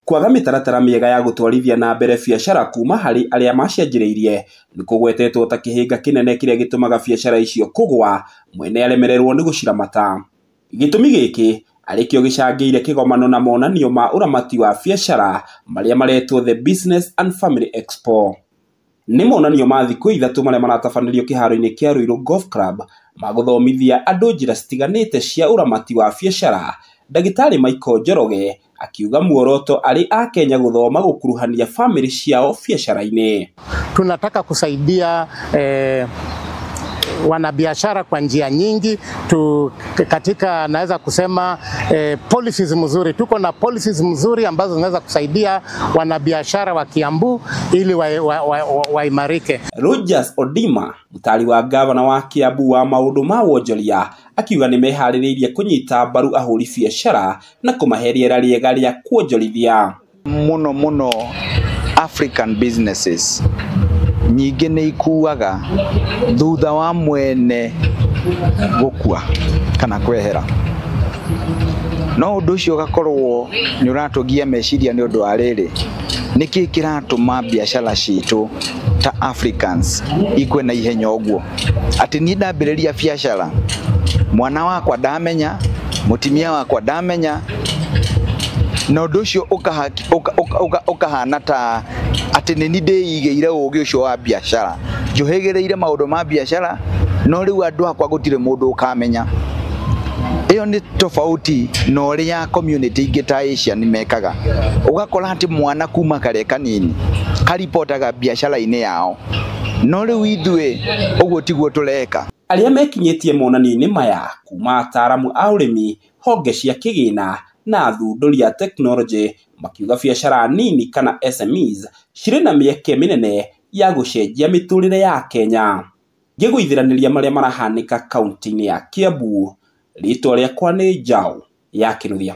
Kwaga mĩtaratara mĩega ya gũtwarithia na mbere biacara kuma harĩ arĩa macianjĩrĩirie nĩ kũgwetetwo ta kĩhĩnga kĩnene kĩrĩa gĩtũmaga biacara icio kũgũa mwene aremererwo nĩ gũciramata. Gĩtũmi gĩkĩ arĩkĩo gĩcangĩire kĩgomano na monanio ma ũramati wa biacara marĩa maretwo The Business and Family Expo. Nĩ monanio ma thikũ ithatũ marĩa maratabanĩrio kĩharo-inĩ kĩa Ruiru Golf Club ma gũthomithia andũ njĩra citiganĩte cia ũramati wa biacara. Ndagĩtarĩ Michael Njoroge akiuga muoroto arĩ Akenya gũthoma gũkuruhania bamĩrĩ ciao biacara-inĩ. Tunataka kusaidia wanabiashara kwa njia nyingi tu, katika naweza kusema policies mzuri. Tuko na policies mzuri ambazo zinaweza kusaidia wanabiashara wa Kiambu ili waimarike. Rogers Odima mũtaari wa gavana wa Kiambu wa maũndũ ma wonjoria akiuga nĩ meharĩrĩirie kũnyita mbaru ahũri biacara na kũmahe rĩera rĩega rĩa kuonjorithia. Mũno mũno African businesses nyingĩ nĩ ikuaga thutha wa mwene gũkua kana kwehera, no ũndũ ũcio ũgakorwo nĩ ũratũgia meciria nĩ ũndũ wa rĩrĩ, nĩkĩ kĩratũma biacara citũ ta Africans ikue na ihenya ũguo, atĩ niĩ ndambĩrĩria biacara mwana wakwa ndamenya, mũtumia wakwa ndamenya, na ũndũ ũcio ũkahana ta atĩ nĩ niĩ ndĩigĩire ũgĩ ũcio wa biacara, njohĩgĩrĩire maũndũ ma biacara, no rĩu andũ akwa gũtirĩ mũndũ ũkamenya. Ĩyo nĩ tofauti na ũrĩa community ingĩ ta Asia nĩ mekaga, ũgakora atĩ mwana kuma karĩ kanini karipotaga biacara-inĩ yao, no rĩu ithuĩ ũguo tiguo tũreka. Arĩa mekinyĩtie monanio-inĩ maya kuma ataaramu a ũrĩmi, honge cia kĩgĩna na athundũri a tekinoronjĩ makiuga biacara nini kana SMEs cirĩ na mĩeke mĩnene ya gũcenjia mĩtũrĩre ya Kenya. Ngĩgũithiranĩria marĩa marahanĩka kaunti-inĩ ya Kiambu, rĩtwa rĩakwa nĩ Njaũ ya Kĩnuthia.